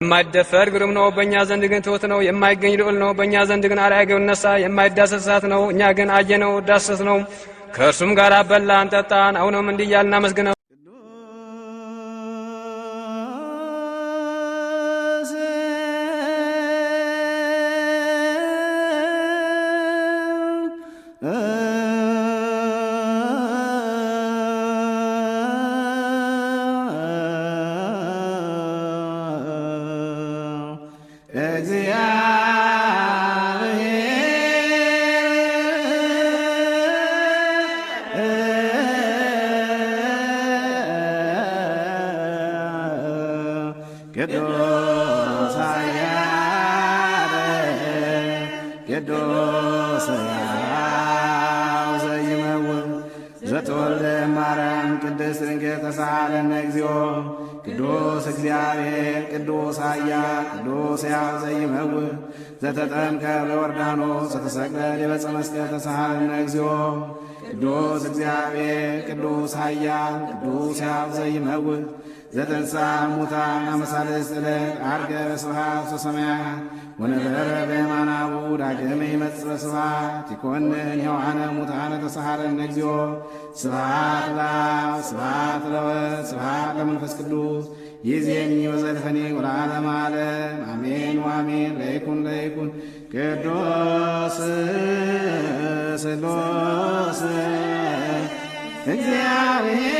የማይደፈር ግሩም ነው፣ በእኛ ዘንድ ግን ትሑት ነው። የማይገኝ ልዑል ነው፣ በእኛ ዘንድ ግን አርአያ ግብር ነሳ። የማይዳሰስ እሳት ነው፣ እኛ ግን አየነው ዳሰስነው። ከእርሱም ጋር በላን ጠጣን። አሁንም እንዲህ እያልን እናመስግነው። ቅዱስ እግዚአብሔር ቅዱስ ኃያል ቅዱስ ሕያው ዘኢይመውት ዘተወልደ እማርያም ቅድስት ድንግል ተሣሃለነ እግዚኦ። ቅዱስ እግዚአብሔር ቅዱስ ኃያል ቅዱስ ሕያው ዘኢይመውት ዘተጠምቀ በዮርዳኖስ ዘተሰቅለ ዲበ ዕፀ መስቀል ተሣሃለነ እግዚኦ። ቅዱስ እግዚአብሔር ቅዱስ ኃያል ቅዱስ ሕያው ዘኢይመውት ዘተንሥአ እሙታን አመ ሣልስት ዕለት ዐርገ በስብሐት ውስተ ሰማያት ወነበረ በየማነ አቡሁ ዳግመ ይመጽእ በስብሐት ይኰንን ሕያዋነ ወሙታነ ተሣሃለነ እግዚኦ። ስብሐት ለአብ፣ ስብሐት ለወልድ፣ ስብሐት ለመንፈስ ቅዱስ፣ ይእዜኒ ወዘልፈኒ ወለዓለመ ዓለም፣ አሜን ወአሜን። ለይኩን ለይኩን ቅዱስ ስሉስ እግዚአብሔር።